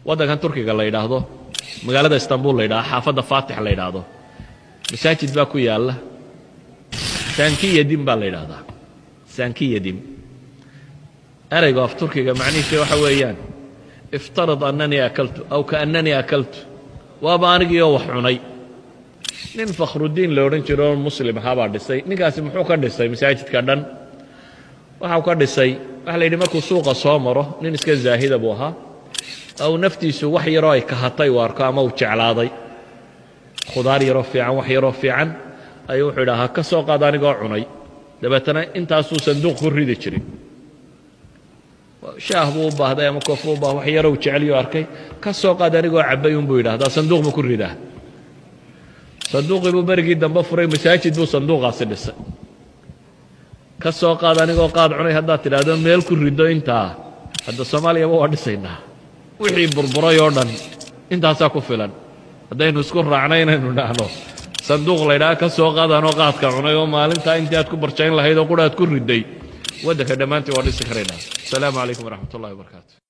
Waddankan Turkiga la yidhaahdo, magaalada Istanbul la yidhahdo, xaafadda Faatix la yidhaahdo, masaajid baa ku yaalla, Sankiyadim baa la yidhahdaa. Sankiyadim ereygu af Turkiga macnihiisa waxa weeyaan افترض أنني أكلت أو كأنني أكلت, waaba anigii oo wax cunay. Nin Fakhrudiin la odhan jiro oo Muslim ahaa baa dhisay. Ninkaasi muxuu ka dhisay masaajidka dhan? Waxau ka dhisay, waxa la yidhi, markuu suuqa soo maro, nin iska zaahida buu ahaa, aw naftiisu wax yaroo ay kahatay uu arko ama uu jeclaaday, khudaar yaroo fiican, wax yaroo fiican, ayuu wuxuu idhahaa, "Ka soo qaad anigoo cunay." Dabeetana intaasuu sanduuq ku ridi jiray. Shaah buu u baahday ama koof buu u baahday, wax yaroo uu jeceliyo arkay, "Ka soo qaad anigoo cabbay," unbuu yidhahdaa, sanduuq buu ku ridaa. Sanduuqii buu berigii dambe furay, masaajid buu sanduuqaasi dhisay. Ka soo qaad anigoo qaad cunay haddaad tidhaahdo, meel ku riddo intaa, hadda Soomaaliyaba waa dhisaynaa. Wixii burburay oo dhan intaasaa ku filan haddaynu isku raacnay inaynu dhahno sanduuq la ydhaha "Ka soo qaad anoo qaadka cunay", oo maalintaa intii aad ku barjayn lahayd oo qura aad ku riday, waddanka dhammaantii waa dhisi karaynaa. Asalaamu calaykum waraxmat ullahi wabarakaatu.